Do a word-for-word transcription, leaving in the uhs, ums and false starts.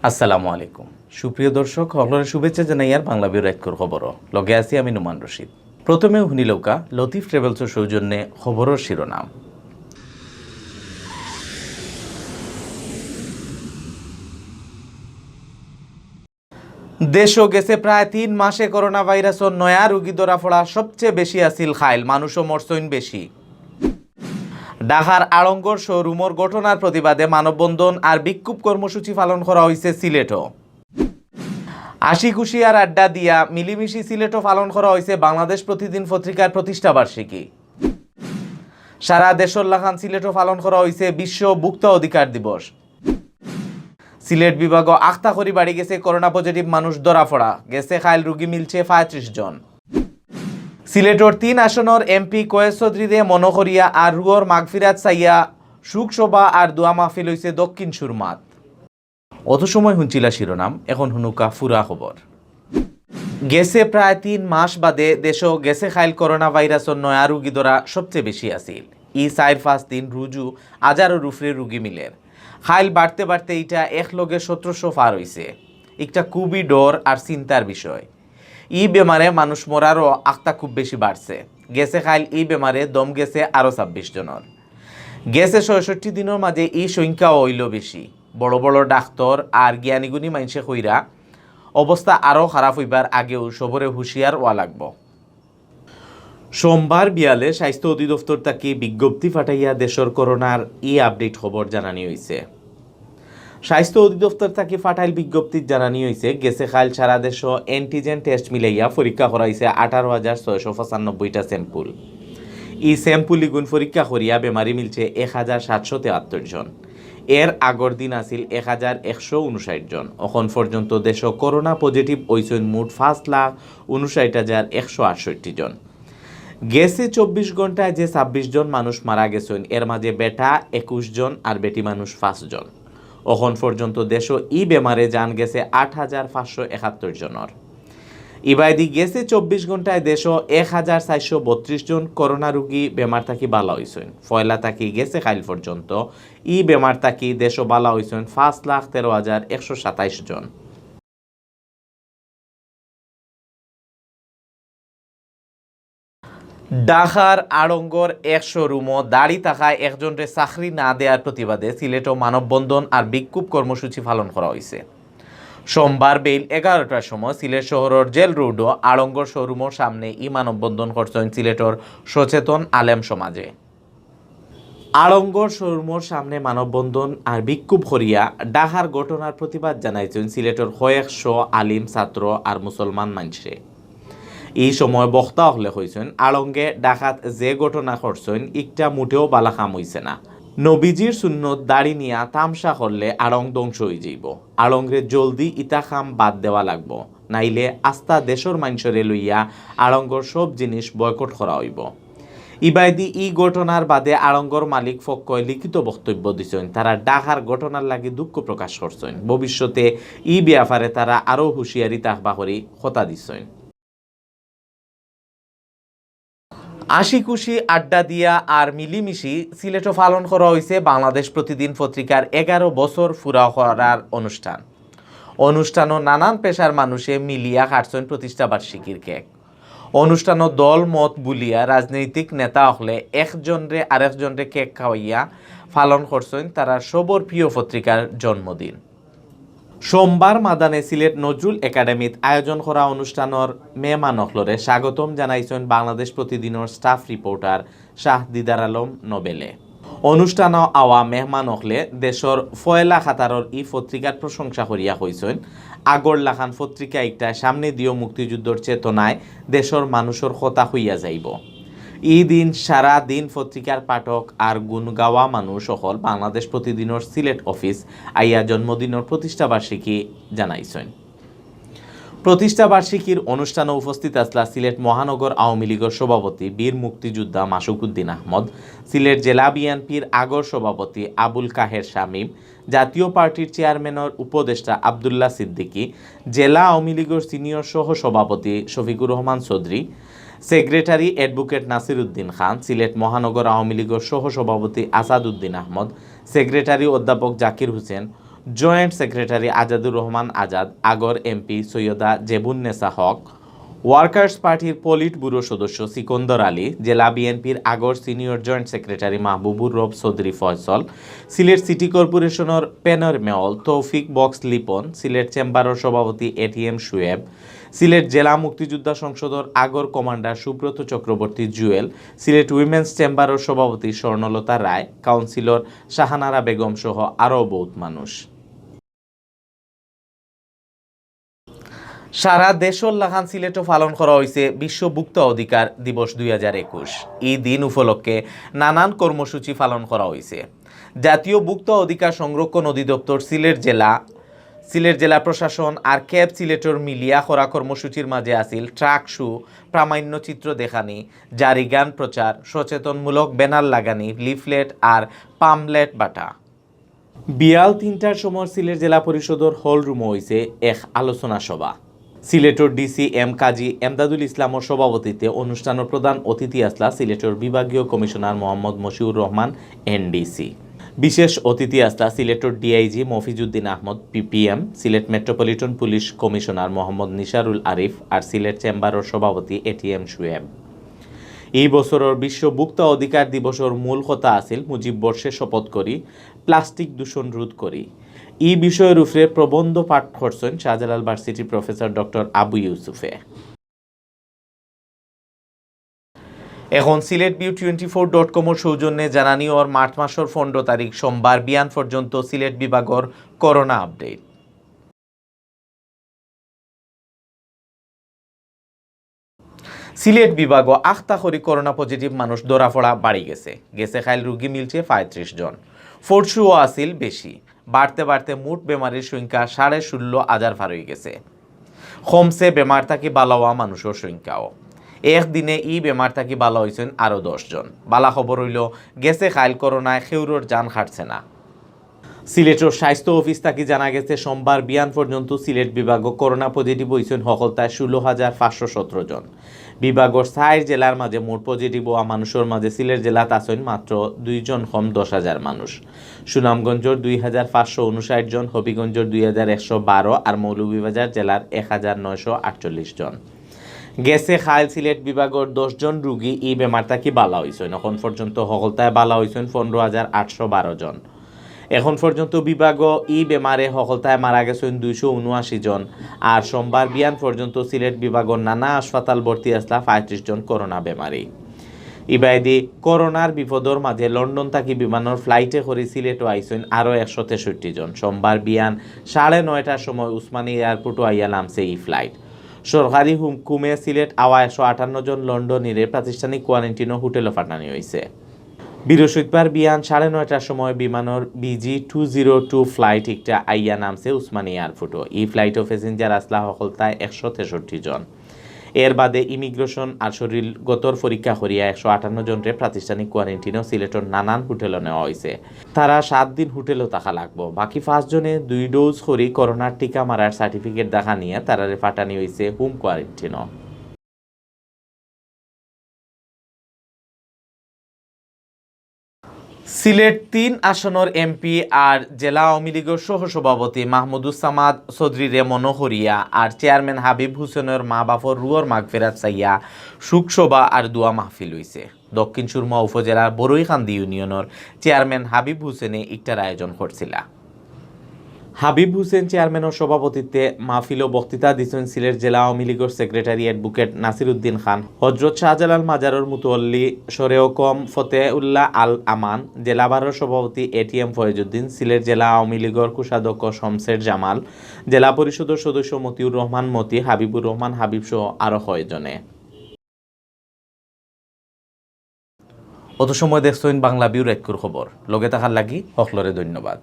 আসসালামু আলাইকুম। সুপ্রিয় দর্শক, হকলরে শুভেচ্ছা জানাইয়ার বাংলা ভিউ রাইতকুর খবরো। লগে আছি আমি নোমান রশিদ। প্রথমে হুনিলউক্কা লতিফ ট্রাভেলসর সৌজন্যে খবরর শিরোনাম। দেশো গেছে প্রায় তিন মাসে করোনা ভাইরাসর নয়া রোগী ধরা পড়া সবচেয়ে বেশি আছিল খাইল, মানুষও মরছইন বেশি। ঢাকার আড়ঙ্গর শোরুমর ঘটনার প্রতিবাদে মানববন্ধন আর বিক্ষোভ কর্মসূচি পালন করা অইছে সিলেটও। হাসি খুশি আর আড্ডা দিয়া মিলিমিশি সিলেটও পালন করা অইছে বাংলাদেশ প্রতিদিন পত্রিকার প্রতিষ্ঠাবার্ষিকী। সারা দেশর লাখান সিলেটও পালন করা অইছে বিশ্ব ভোক্তা অধিকার দিবস। সিলেট বিভাগো আখতা করি বাড়ি গেছে করোনা পজিটিভ মানুষ ধরা পড়া, গেছে খাইল রুগী মিলছে পঁয়ত্রিশ জন। সিলেটর তিন আসনর এমপি কয়েস চৌধুরীরে মনো করিয়া আর রুহর মাগফিরাত চাইয়া শোক সভা আর দোয়া মাহফিল অইছে দক্ষিণ সুরমাত। অত সময় হুনছিলা শিরোনাম, এখন হুনুক্কা ফুরা খবর। গেছে প্রায় তিন মাস বাদে দেশো গেছে খাইল করোনা ভাইরাসর নয়া রুগী ধরা সবচেয়ে বেশি আছিল। ই চাইর পাঁচ দিন রুজু আজারর উফরে রুগী মিলের। খাইল বাড়তে বাড়তে ইটা একলগে সতেরোশো পার অইছে। ইকটা খুবই ডর আর চিন্তার বিষয়। ই বেমারে মানুষ মরারও আখতা খুব বেশি বাড়ছে। গেছে খাইল ই বেমারে দম গেছে আরও ছাব্বিশ জনর। গেছে ছয়ষট্টি দিনর মাঝে ই সংখ্যাও অইলো বেশি। বড় বড় ডাক্তর আর জ্ঞানীগুণী মাইনষে কইরা, অবস্থা আরও খারাপ অইবার আগেউ সবরে হুঁশিয়ার অওয়া লাগবো। সোমবার বিয়ালে স্বাস্থ্য অধিদপ্তর থাকি বিজ্ঞপ্তি ফাটাইয়া দেশর করোনার ই আপডেট খবর জানানি অইছে। স্বাস্থ্য অধিদপ্তর থাকি ফাটাইল বিজ্ঞপ্তিত জানানি অইছে, গেছে খাইল সারা দেশো অ্যান্টিজেন টেস্ট মিলাইয়া পরীক্ষা করা অইছে আঠারো হাজার ছয়শো পঁচানব্বইটা স্যাম্পল। ই স্যাম্পল ইগুন পরীক্ষা করিয়া বেমারি মিলছে এক হাজার সাতশো তেয়াত্তর জন। এর আগর দিন আছিল এক হাজার একশো ঊনষাট জন। অখন পর্যন্ত দেশো করোনা পজিটিভ অইছইন মোট পাঁচ লাখ ঊনষাট হাজার একশো আটষট্টি জন। গেছে চব্বিশ ঘন্টায় যে ছাব্বিশ জন মানুষ মারা গেছইন, এর মাঝে বেটা একুশ জন আর বেটি মানুষ পাঁচ জন। অখন পর্যন্ত দেশো ই বেমারে জান গেছে আট হাজার পাঁচশো একাত্তর জনর। ইবায়দি গেছে চব্বিশ ঘন্টায় দেশো এক হাজার চারশো বত্রিশ জন করোনা রুগী বেমার থাকি বালা অইছইন। পয়লা থাকি গেছে খাইল পর্যন্ত ই বেমার থাকি দেশো বালা অইছইন পাঁচ লাখ তেরো হাজার একশো সাতাইশ জন। ঢাকার আড়ঙ্গর এক শোরুমো দাড়ি থাকা একজনরে চাকরি না দেওয়ার প্রতিবাদে সিলেটও মানববন্ধন আর বিক্ষোভ কর্মসূচি পালন করা অইছে। সোমবার বেইল এগারোটার সময় সিলেট শহরর জেল রোডও আড়ঙ্গর শোরুমর সামনে ই মানববন্ধন করছইন সিলেটর সচেতন আলেম সমাজে। আড়ঙ্গর শোরুমর সামনে মানববন্ধন আর বিক্ষোভ করিয়া ঢাকার ঘটনার প্রতিবাদ জানাইছইন সিলেটর কয়েকশো আলিম, ছাত্র আর মুসলমান মাইনষে। ই সময় বক্তা অকলে কইছইন, আড়ঙ্গে ঢাকাত যে ঘটনা করছইন, ইকটা মুটেও বালা কাম অইছে না। নবীজির সুন্নত দাড়ি নিয়া তামশা করলে আড়ং ধ্বংস অইযাইবো। আড়ংরে জলদি ইতা কাম বাদ দেওয়া লাগবো, নাইলে আস্তা দেশর মাইনষরে লইয়া আড়ঙ্গর সব জিনিস বয়কট করা অইবো। ইবায়দি ই ঘটনার বাদে আড়ঙ্গর মালিক পক্ষয় লিখিত বক্তব্য দিছইন। তারা ঢাকার ঘটনার লাগি দুঃখ প্রকাশ করছইন। ভবিষ্যতে ই ব্যাপারে তারা আরও হুঁশিয়ারি থাকবা করি কথা দিছইন। হাসি খুশি আড্ডা দিয়া আর মিলিমিশি সিলেটও পালন করা অইছে বাংলাদেশ প্রতিদিন পত্রিকার এগারো বছর পুরা করার অনুষ্ঠান। অনুষ্ঠানো নানান পেশার মানুষে মিলিয়া কাটছইন প্রতিষ্ঠা বার্ষিকীর কেক। অনুষ্ঠানো দল মত ভুলিয়া রাজনৈতিক নেতা অকলে একজনরে আরেকজনরে কেক খাওয়াইয়া পালন করছইন তারা সবর প্রিয় পত্রিকার জন্মদিন। সোমবার মাদানে সিলেট নজরুল একাডেমিত আয়োজন করা অনুষ্ঠানর মেহমান অকলরে স্বাগতম জানাইছইন বাংলাদেশ প্রতিদিনর স্টাফ রিপোর্টার শাহ দিদার আলম নোবেলে। অনুষ্ঠানো আওয়া মেহমান অকলে দেশর ফয়লা খাতারর ই পত্রিকার প্রশংসা করিয়া কইছইন, আগর লাখান পত্রিকা ইকটায় সামনেদিও মুক্তিযুদ্ধর চেতনায় দেশর মানুষর কথা কইয়া যাইবো। ই দিন সারা দিন পত্রিকার পাঠক আর গুণগাওয়া মানুষ অকল বাংলাদেশ প্রতিদিনর সিলেট অফিস আইয়া জন্মদিনর প্রতিষ্ঠা বার্ষিকী জানাইছইন। প্রতিষ্ঠা বার্ষিকীর অনুষ্ঠানো উপস্থিত আছলা সিলেট মহানগর আওয়ামী লীগর সভাপতি বীর মুক্তিযোদ্ধা মাসুক উদ্দিন আহমদ, সিলেট জেলা বিএনপির আগর সভাপতি আবুল কাহের শামীম, জাতীয় পার্টির চেয়ারম্যানর উপদেষ্টা আব্দুল্লাহ সিদ্দিকী, জেলা আওয়ামী লীগর সিনিয়র সহ সভাপতি শফিকুর রহমান চৌধুরী, সেক্রেটারি অ্যাডভোকেট নাসির উদ্দিন খান, সিলেট মহানগর আওয়ামী লীগর সহ সভাপতি আসাদ উদ্দিন আহমদ, সেক্রেটারি অধ্যাপক জাকির হোসেন, জয়েন্ট সেক্রেটারি আজাদুর রহমান আজাদ, আগর এমপি সৈয়দা জেবুন্নেসা হক, ওয়ার্কার্স পার্টির পলিট ব্যুরো সদস্য সিকন্দর আলী, জেলা বিএনপির আগর সিনিয়র জয়েন্ট সেক্রেটারি মাহবুবুর রব চৌধুরী ফয়সল, সিলেট সিটি কর্পোরেশনর পেনর মেয়র তৌফিক বক্স লিপন, সিলেট চেম্বারর সভাপতি এটিএম শুয়েব, সিলেট জেলা মুক্তিযোদ্ধা সংসদর আগর কমান্ডার সুব্রত চক্রবর্তী জুয়েল, সিলেট উইমেন্স চেম্বারর সভাপতি স্বর্ণলতা রায়, কাউন্সিলর শাহানারা বেগম সহ আরও বউত মানুষ। সারা দেশর লাখান সিলেটো পালন করা অইছে বিশ্ব ভোক্তা অধিকার দিবস দুই হাজার একুশ। ই দিন উপলক্ষে নানান কর্মসূচি পালন করা অইছে। জাতীয় ভোক্তা অধিকার সংরক্ষণ অধিদপ্তর সিলেট জেলা, সিলেট জেলা প্রশাসন আর ক্যাব সিলেটর মিলিয়া করা কর্মসূচির মাঝে আছিল ট্রাক শো, প্রামাণ্য চিত্র দেখানি, জারিগান প্রচার, সচেতনমূলক ব্যানার লাগানি, লিফলেট আর পামলেট বাটা। বিয়াল তিনটার সময় সিলেট জেলা পরিষদর হল রুমো অইছে এক আলোচনা সভা। সিলেটর ডিসি এম কাজী এমদাদুল ইসলামর সভাপতিত্বে অনুষ্ঠানর প্রধান অতিথি আছলা সিলেটর বিভাগীয় কমিশনার মোহাম্মদ মশিউর রহমান, এনডিসি। বিশেষ অতিথি আছলা সিলেটর DIG Mofizuddin Ahmed, PPM, Sylhet metropolitan police commissioner Mohammad Nisarul Arif আর সিলেট চেম্বারর সভাপতি এটিএম শুয়েব। ই বছরর বিশ্ব ভোক্তা অধিকার দিবসর মূল কথা আছিল মুজিব বর্ষে শপথ করি, প্লাস্টিক দূষণ রোধ করি। ই বিষয়র উপরে প্রবন্ধ পাঠ করছইন শাহজালাল ভার্সিটির প্রফেসর ডক্টর আবু ইউসুফে। এখন Sylhet view twenty four dot কমর সৌজন্যে জানানি অর মার্চ মাসর পনেরো তারিখ সোমবার বিয়ান পর্যন্ত সিলেট বিভাগর করোনা আপডেট। সিলেট বিভাগো আখতা করি করোনা পজিটিভ মানুষ ধরা পড়া বাড়ি গেছে। গেছে কাইল রুগী মিলছে পঁয়ত্রিশ জন। পরশুও আছিল বেশি। বাড়তে বাড়তে মোট বেমারির সংখ্যা সাড়ে ষোলো হাজার পার অই গেছে। কমছে বেমার থাকি বালা অওয়া মানুষর সংখ্যাও। একদিনে ই বেমার থাকি বালা অইছইন আরও দশ জন। বালা খবর অইলো, গেছে কাইল করোনায় কেউরর জান কাটছে না। সিলেটর স্বাস্থ্য অফিস থাকি জানা গেছে, সোমবার বিয়ান পর্যন্ত সিলেট বিভাগো করোনা পজিটিভ অইছইন হকলতায় ষোলো হাজার পাঁচশো সতেরো জন। বিভাগর চাইর জেলার মাঝে মোট পজিটিভ অওয়া মানুষর মাঝে সিলেট জেলাত আছইন মাত্র দুইজন কম দশ হাজার মানুষ। সুনামগঞ্জর দুই হাজার পাঁচশো ঊনষাট জন, হবিগঞ্জর দুই হাজার একশো বারো আর মৌলভীবাজার জেলার এক হাজার নয়শো আটচল্লিশ জন। গেছে কাইল সিলেট বিভাগর দশ জন রুগী ই বেমার থাকি বালা অইছইন। এখন পর্যন্ত হকলতায় বালা অইছইন পনেরো হাজার আটশো বারো জন। এখন পর্যন্ত বিভাগো ই বেমারে হকলতায় মারা গেছইন দুইশো ঊনআশি জন। আর সোমবার বিয়ান পর্যন্ত সিলেট বিভাগর নানা হাসপাতাল ভর্তি আছলা পঁয়ত্রিশ জন করোনা বেমারি। ইবায়দি করোনার বিপদর মাঝে লন্ডন থাকি বিমানর ফ্লাইটে করি সিলেটো আইছইন আরও একশো তেষট্টি জন। সোমবার বিয়ান সাড়ে নয়টার সময় উসমানী এয়ারপোর্টো আইয়া নামছে ই ফ্লাইট। সরকারি হুকুমে সিলেট আওয়া একশো আটান্ন জন লন্ডনীরে প্রাতিষ্ঠানিক কোয়ারেন্টিনো হোটেলো পাঠানি অইছে। বৃহস্পতিবার বিয়ান সাড়ে নয়টার সময় বিমানর BG two zero two flight একটা আইয়া নামছে উসমানী এয়ারপোর্টো। ই ফ্লাইটো প্যাসেঞ্জার আছলা হকলতায় একশো তেষট্টি জন। এর বাদে ইমিগ্রেশন আর শরীরগতর পরীক্ষা করিয়া একশো আটান্ন জনরে প্রাতিষ্ঠানিক কোয়ারেন্টিনো সিলেটর নানান হোটেলো নেওয়া অইছে। তারা সাত দিন হোটেলো থাকা লাগবো। বাকি পাঁচ জনে দুই ডোজ করি করোনার টিকা মারার সার্টিফিকেট দেখা নিয়া তারারে পাঠানি অইছে হোম কোয়ারেন্টিনো। সিলেট তিন আসনর এমপি আর জেলা আওয়ামী লীগর সহসভাপতি মাহমুদুস সামাদ চৌধুরীরে মনো করিয়া আর চেয়ারম্যান হাবিব হুসেনর মা বাপর রুহর মাগফিরাত চাইয়া শোকসভা আর দোয়া মাহফিল অইছে। দক্ষিণ সুরমা উপজেলার বড়ইকান্দি ইউনিয়নর চেয়ারম্যান হাবিব হুসেনে ইকটার আয়োজন করছিলা। হাবিব হুসেন চেয়ারম্যানর সভাপতিত্বে মাহফিলো বক্তৃতা দিছইন সিলেট জেলা আওয়ামী লীগর সেক্রেটারি অ্যাডভোকেট নাসির উদ্দিন খান, হজরত শাহজালাল মাজারর মুতওয়াল্লি শরেওকম ফতেউল্লাহ আল আমান, জেলা বারর সভাপতি এটিএম ফয়েজউদ্দিন, সিলেট জেলা আওয়ামী লীগর কোষাধ্যক্ষ শমশের জামাল, জেলা পরিষদর সদস্য মতিউর রহমান মতি, হাবিবুর রহমান হাবিব সহ আরো কয়জনে। অত সময় দেখছইন বাংলা ভিউ রাইতকুর খবর। লগে থাকার লাগি হকলরে ধন্যবাদ।